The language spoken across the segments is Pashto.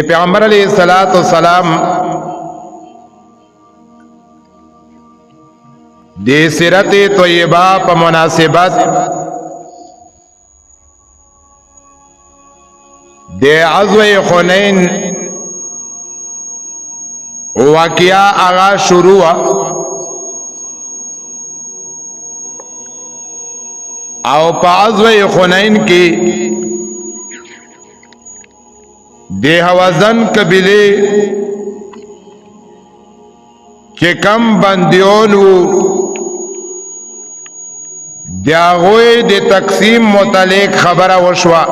پیغمبر علیه الصلاۃ والسلام د سیرت طیبه په مناسبت د عزو حنین واقعا هغه شروع او په عزو حنین کې د هوازن قبیله چې کم بندیون وو، د هغوی د تقسیم متعلق خبره وشوه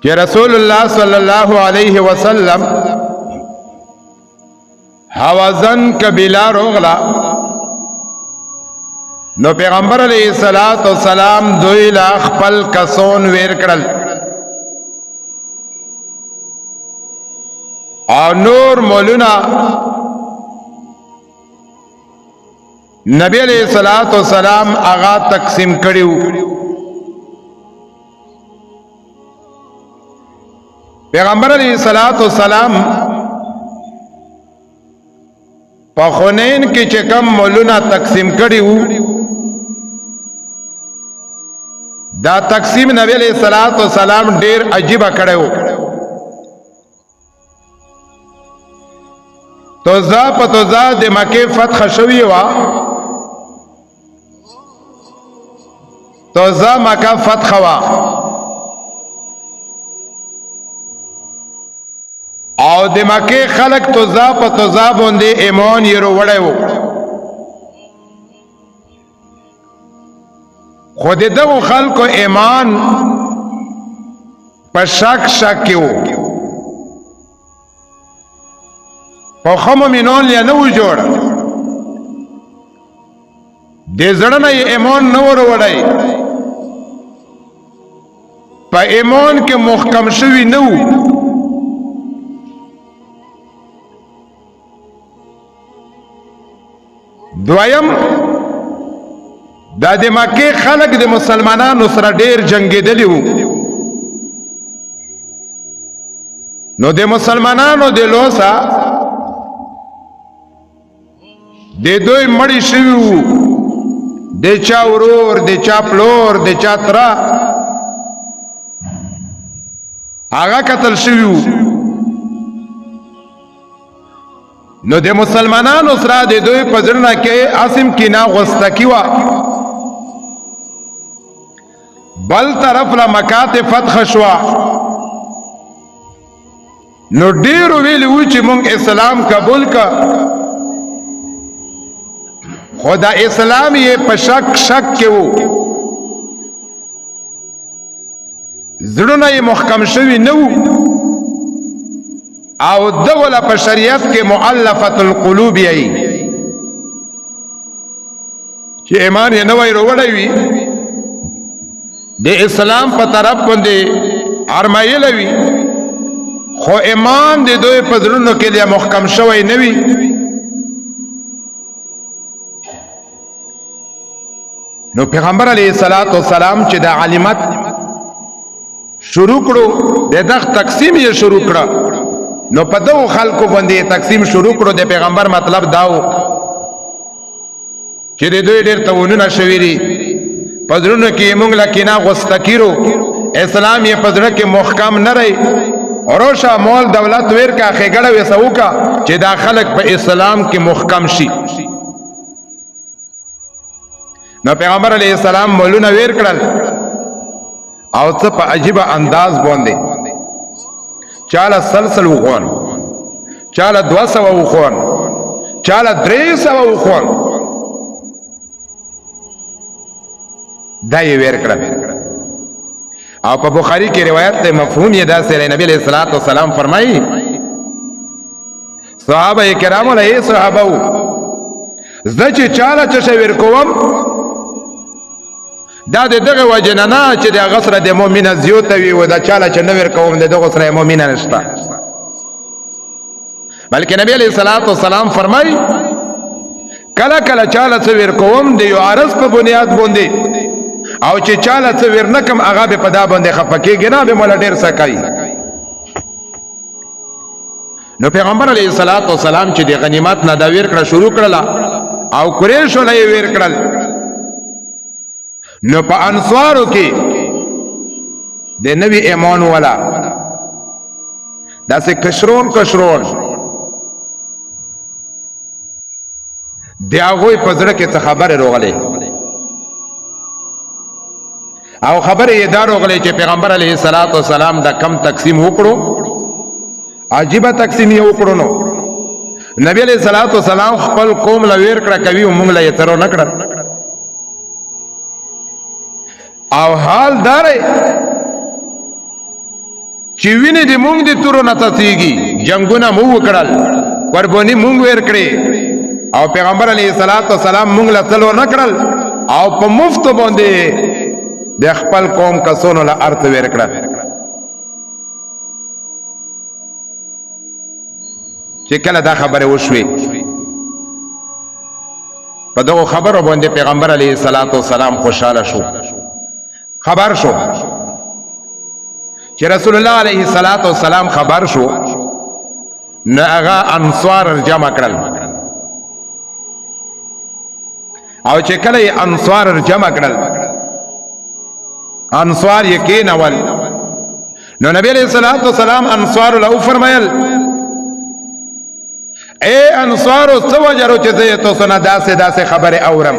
چې رسول الله صلی الله علیه وسلم هوازن قبیله روغلا، نو پیغمبر علیه الصلاۃ والسلام دوی لا خپل کسون ویر کړل او نور مولونه نبی علیہ الصلوۃ والسلام هغه تقسیم کړیو. پیغمبر علیہ الصلوۃ والسلام په حنین کې چې کم مولونه تقسیم کړي وو، دا تقسیم نبی علیہ الصلوۃ والسلام ډیر عجیب کړی وو. توزا په توزا د مکه فتح شوی و، توزا مکه فتح وا او د مکه خلق توزا په توزا باندې ایمان یې وروړی وو. خو د دغو خلکو ایمان په شک شک کې وو، په ښه مؤمنان یې نه وو جوړ، د زړه نه یې ایمان نه وروړی، په ایمان کې محکم شوي نه وو. دویم، دا د مکې خلک د مسلمانانو سره ډیر جنګېدلي وو، نو د مسلمانانو د لوسه د دوی مړي شوي وو، د چا ورور، د چا پلور، د چا تره هغه قتل شوي وو. نو د مسلمانانو سره د دوی په زړه کې اسم کینه غوسته کی وه. بل طرف له مکه ته فتح شوه، نو ډیرو ویلي وو چې مونږ اسلام قبول که، خو دا اسلام یې په شک شک کې وو، زړونه یې محکم شوي نه وو، او دغه له په شریعت کې مؤلفة القلوب یې چې ایمان یې نه وای وروړی وي، د اسلام په طرف باندې ارمایله وي، خو ایمان د دوی په زړونو کې بیا محکم شوی نه وي. نو پیغمبر علیه الصلاۃ والسلام چې د عالمت شروع کړو، د دغه تقسیم یې شروع کړو، نو په دغو خلکو باندې تقسیم شروع کړو. د پیغمبر مطلب دا و چې د دوی ډېر تاوانونه شوي دي، په زړونو کې یې موږ له کینه غوسته کیرو، اسلام یې په زړه کې محکم نه دی، روشه مول دولت ویر کا ښېګړه ویسه وکړه چې دا خلک په اسلام کې محکم شي. نو پیغمبر علیه السلام مولونه ویر کړل او څه په عجیبه انداز باندې، چاله سلسل وخوان، چاله 200 وخوان، چاله 300 وخوان، دا یې ویر کړل. او په بخاری کې روایت ته مفهوم یې داسې دی، نبی علیہ الصلوۃ والسلام فرمایي صحابه کرامو له صحابه وو، زه چې چاله څه شی ورکوم دا د دغه وجه نه نه چې د هغه سره د مؤمنه زیوته وي، او دا چاله چې نه ورکوم د دغه سره مؤمنه نشته، بلکې نبی علیہ الصلوۃ والسلام فرمایي کله کله چاله څه ورکوم د یو عرض په بنیاد باندې او چې چاله څه ور نه کم هغه به په دا باندې خفه کېږي نه، به مولا ډېر څه کوي. نو پیغمبر علیه الصلاۃ والسلام چې د غنیمت نه دا ویر کړه شروع کړله او قریشو له یې ویر کړل، نو په انصارو کې د نوي ایمان ولا داسې کشرون کشرون د هغوی په زړه کې څه خبرې روغلې او خبرې یې دا روغلې چې پیغمبر علیه الصلاۃ والسلام دا کم تقسیم وکړو، عجیبه تقسیم یې وکړو. نو نبی علیہ الصلوۃ والسلام خپل قوم له ویر کړه کوي او مونږ له یې ترو نه کړه. او حال داره چې وینې دې مونږ دې تورو نه تسیږي، جنگونه مو وکړل، قرباني مونږ ور کړې او پیغمبر علیه الصلاۃ والسلام مونږ له تلو نه کړل او په مفت باندې د خپل قوم کسانو له ارث ور کړل. چې کله دا خبره وشوي په دغه خبرو باندې پیغمبر علیه الصلاۃ والسلام خوشاله شو، خبر شو چې رسول الله علیه الصلاۃ والسلام خبر شو. نو هغه انصار جمع کړل او چې کله یې انصار جمع کړل، انصار یې کېنول. نو نبی علیہ الصلوۃ والسلام انصار له فرمایل، اے انصارو څه وجه چې زه یې تاسو نه داسې داسې خبرې اورم،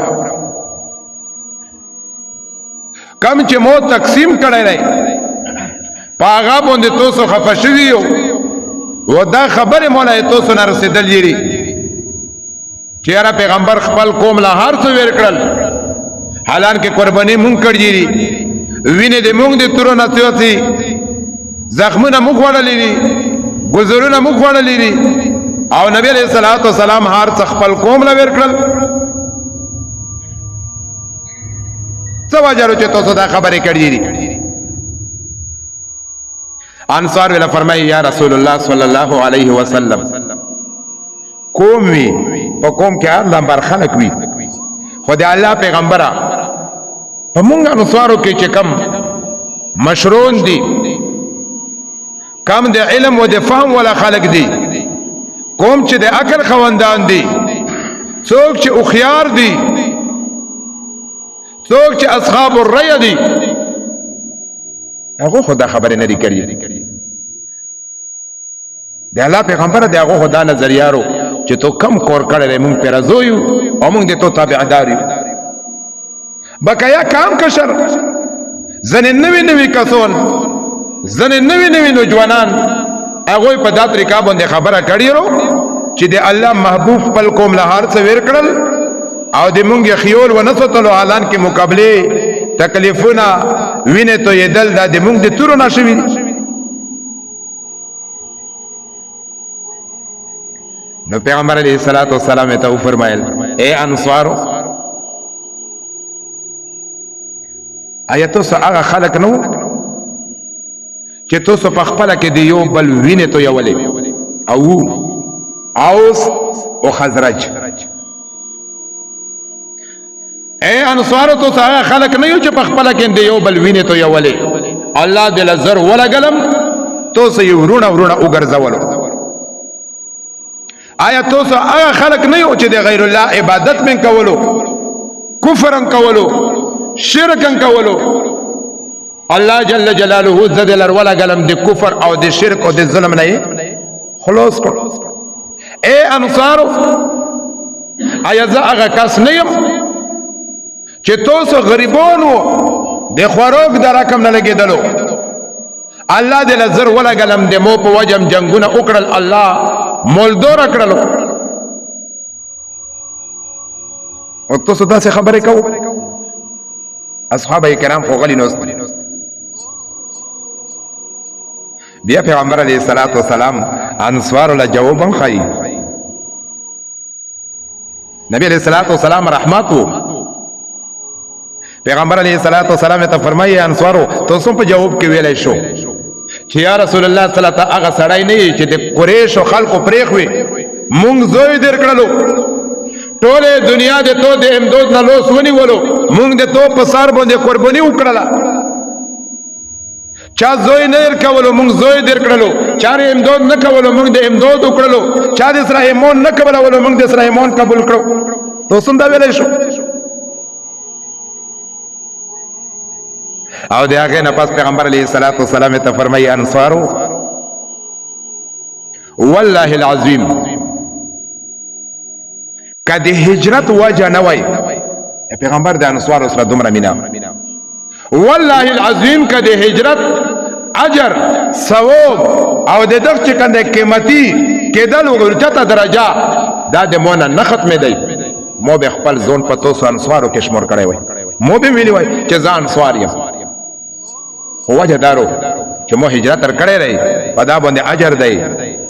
کم چې مو تقسیم کړی دی په هغه باندې تاسو خفه شوي یو و دا خبرې مو له تاسو نه رسېدلې دي چې یاره پیغمبر خپل قوم له هر څه ور کړل، حالانکه قرباني مونږ کړې دي، وینې دې مونږ دې تورو نه تیوتي، زخمونه مونږ خوړلې دي، ګذرونه مونږ خوړلې دي، او نبی علیہ الصلوۃ والسلام هر څه خپل قوم له ور کړل. څه وجه چې تاسو دا خبرې کړې دي؟ انصار ویل فرمایي، یا رسول الله صلی الله علیه وسلم، قوم وی په قوم کې هر نمبر خلک وي، خو د الله پیغمبره په مونږ انصارو کې چې کم مشرون دي، کم د علم و د فهم ولا خلق دي، قوم چې د عقل خوندان دي، څوک چې اوخيار دي، څوک چې اصحاب الرأی دي، هغه خو دا خبرې نه دي کړې. د الله پیغمبر د هغه خدا نظریارو چې تو کم کور کړی دی مونږ پرې راځو یو او مونږ دې تو تابعدار یو. بقایا کام کشر ځنې نوي نوي کسون، ځنې نوي نوي نوجوانان هغوی په دا طریقه باندې خبره کړې رو چې د الله محبوب خپل قوم له هر څه ور کړل او د مونږ خیول ونه ساتلو، حالان کې مقابله تکلیفونه وینې تو یې دل دا د مونږ د تورو نه شوي. نو پیغمبر علیہ الصلوۃ والسلام ته فرمایل، اے انصارو، آیا تاسو هغه خلک نو چې تاسو په خپل کې دی یو بل وینې تو یولې او اوس او خزرج؟ اے انصارو، تو هغه خلک نه یو چې په خپل کې دی یو بل وینې تو یولې، الله دې لزر ولګلم تاسو یې ورونه ورونه وګرځولو. آیا تاسو هغه خلک نه یو چې د غیر الله عبادت من کولو، کفر کولو، شرک کولو، الله جل جلاله زد لر ولا قلم د کفر او د شرک او د ظلم نه خلاص کړو. اے انصارو، آیا زه هغه کس نه یم چې تاسو غریبانو د خوراک د رقم نه لګېدلو، الله دې لزر ولا قلم د مو په وجم جنگونه وکړل، الله مولدور کړلو، او تاسو داسې خبرې کوو؟ اصحاب کرام خو غلي نوست. بیا پیغمبر علیه الصلاۃ والسلام انصار له جواب هم خای. نبی علیہ الصلوۃ والسلام رحمت وو. پیغمبر علیه الصلاۃ والسلام ته فرمایي، انصارو تاسو په جواب کې ویلای شو چې یا رسول الله صلی الله علیه هغه سړی نه چې د قریشو خلکو پرېښوي، مونږ زوی در کړلو، ټوله دنیا د تو د امداد نه لوس ونیولو، مونږ د تو په سر باندې قرباني وکړله. چا زوی نه در کولو مونږ زوی در کړلو، چا د امداد نه کولو مونږ د امداد وکړلو، چا د سره ایمان نه قبلولو مونږ د سره ایمان قبول کړو. تاسو هم دا ویلی شو. او د هغې نه پس پیغمبر علیه الصلاة والسلام ته فرمایي انصارو والله العظیم که د هجرت وجه نه وای، پیغمبر د انصارو سره دومره مینه، والله العظیم که د هجرت اجر ثواب او د دغه چې کنده قیمتي کېدل اوچته درجه دا د مو نه نه ختمېدی، مو به خپل ځان په تاسو انصارو کې شمار کړی وای، مو به ویلي وای چې زه انصار یم. خو وجه دارو چې مو هجرت تر کړی دی، په دا باندې اجر دی،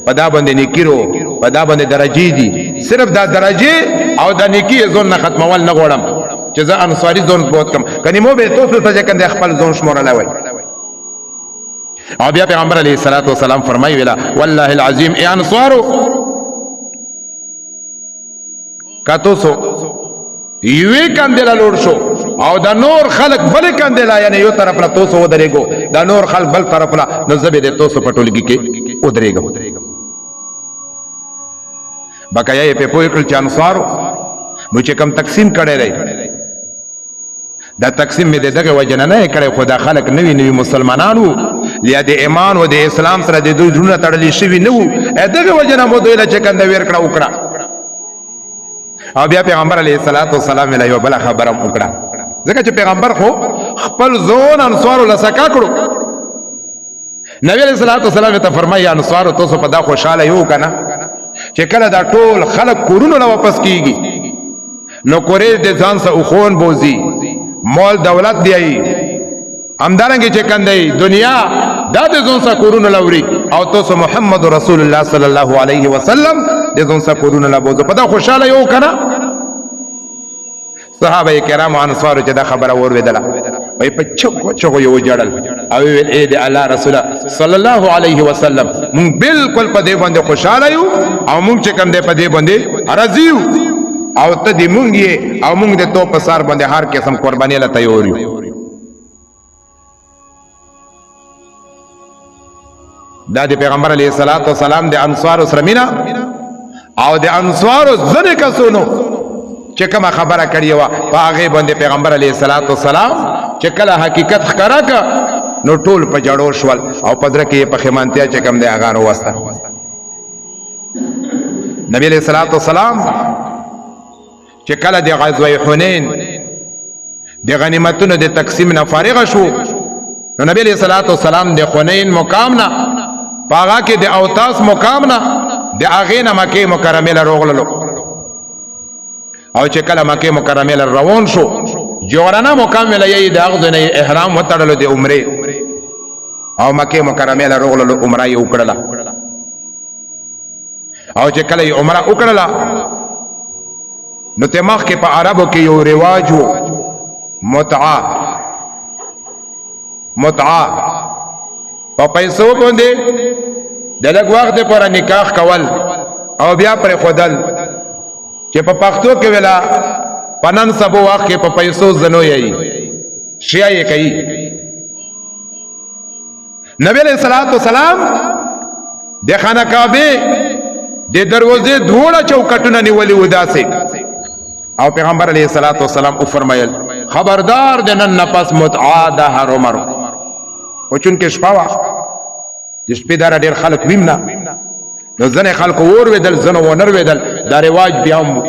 په دا باندې نیکي رو، په دا باندې درجې دي. صرف دا درجې او د نیکي ځان نه ختمول نه غواړم چې زه انصاري ځان بوت کم، کني مو به تاسو ته چې کنده خپل ځان شمارلی وای. او بیا پیغمبر علیه الصلاة والسلام فرمایي ویله والله العظیم ای انصارو که تاسو یوې کندې له لوړ شو او د نور خلک بلې کندې له، یعنې یو طرف له تاسو ودرېږو، د نور خلک بل طرف له، نو زه به د تاسو په ټولګي کې ودرېږم. بقایا یې پرې پوه کړل چې انصارو نو چې کوم تقسیم کړی دی، دا تقسیم مې د دغه وجه نه نه کړی، خو دا خلک نوي نوي مسلمانان وو، لیا د ایمان او د اسلام سره د دوی زړونه تړلی شوي نه وو، دغه وجه نه مو دوی له چې کنده ویر کړه وکړه. او بیا پیغمبر علیه الصلاة والسلام له یو بله خبره هم وکړه، ځکه چې پیغمبر خو خپل ځون انصارو له سکا کړو. نبی علیه الصلاة والسلام ته فرمایي انصارو تاسو په دا خوشحاله یو که نه چې کله دا ټول خلک کورونو له واپس کیږي نو قریش د ځان سره اوښون بوځي، مال دولت دی، همدارنګه چې کندی دنیا دا د ځان سره کورونو له وړي، او تاسو محمد رسول الله صلی الله علیه وسلم د ځان سره کورونو له بوځو، په دا خوشحاله یو که نه؟ صحابه کرام او انصارو چې دا خبره واورېدله وایي په چغو چغو یې وژړل او ویل ای د الله رسوله صلی الله علیه وسلم، مونږ بالکل په دې باندې خوشحاله یو او مونږ چې کوم دی په دې باندې راضي یو، او ته دې مونږ یې او مونږ د تو په سر باندې هر قسم قرباني له تیار یو. دا د پیغمبر علیه الصلاة والسلام د انصارو سره مینه او د انصارو ځینې کسونو چې کومه خبره کړې وه په هغې باندې پیغمبر علیه الصلاة والسلام چې کله حقیقت ښکاره کړ نو ټول په جړو شول او په زړه کې یې پښیمانتیا چې کوم دی هغه راوسته. نبی علیه الصلاة والسلام چې کله د غزوه حنین د غنیمتونو د تقسیم نه فارغ شو نو نبی علیہ الصلوۃ والسلام د حنین مقام نه پاغه کې د اوتاس مقام نه د هغې نه مکې مکرمې له روغللو، او چې کله مکې مکرمې له روان شو جوړانه مقام له یې د هغه نه احرام وتړلو د عمرې، او مکې مکرمې له روغللو عمره یې وکړله. او چې کله یې عمره وکړله نو ته مخکې په عربو کې یو رواج و، متعه. متعه په پیسو باندې د لږ وخت لپاره نکاح کول او بیا پرې ښودل، چې په پښتو کې ویلا په نن سبا وخت کې په پیسو زنو یې شیا یې کوي. نبی علیہ الصلوۃ والسلام د خانه کعبه د دروازې دواړه چوکټونه نیولې وو داسې، او پیغمبر علیه الصلاۃ والسلام وفرمایل خبردار د نن نه پس متعه د هرو مرو. خو چونکې شپه وه، د شپې داره ډېر خلک ویم نه، نو ځینې خلکو وروېدل، ځینو ونه وروېدل، دا رواج بیا هم و.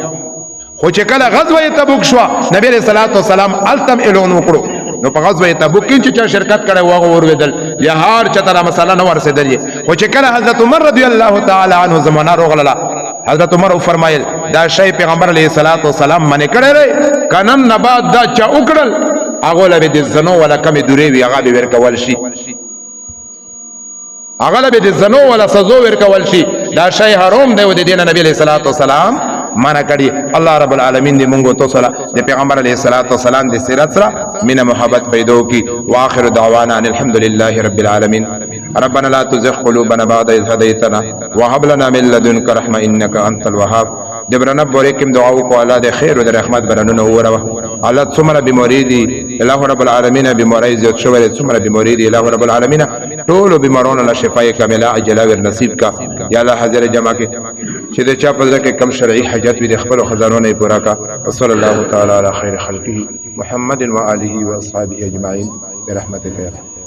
خو چې کله غزوه تبوک شوه نبی علیه الصلاة والسلام هلته هم اعلان وکړو، نو په غزوه تبوک کې چې چا شرکت کړی و هغه وروېدل، بیا هر چا ته دا مسله نه ورسېدلې. خو چې کله حضرت عمر رضی الله تعالی عنه زمانه روغلله، حضرت عمر وفرمایل دا شی پیغمبر علیه الصلاة والسلام منع کړی دی، که نن نه بعد دا چا وکړل هغو له به د زنو ولا کمې دورې وي، هغه به ورکول شي، هغه له به د زنو ولا سزو ورکول شي، دا شی حرام دی. او د دې نه نبی علیه الصلاة والسلام منع کړی. الله رب العالمین دې مونږ ته سره د پیغمبر علیه الصلاة والسلام د سیرت سره مینه محبت پیدا کړي. واخر دعوانا ان الحمد لله رب العالمین. ربنا لا تزغ قلوبنا بعد إذ هديتنا وهب لنا من لدنك رحمة إنك أنت الوهاب. د برنه بورې کې دعا وکړو، الله د خیر او د رحمت برنونه وروه. الله څومره بیماری دي، الله رب العالمین بیماری زیات شوی دی، څومره بیماری دي، الله رب العالمین ټولو بیمارونو له شفای کامله عاجله ور نصیب کا. یا الله حاضر جمع کې چې د چا په زړه کې کم شرعي حاجت وي، د خپل خزانو نه پورا کا. وصلی الله تعالی علی خیر خلقه محمد وآله واصحابه اجمعین برحمتک یا رب.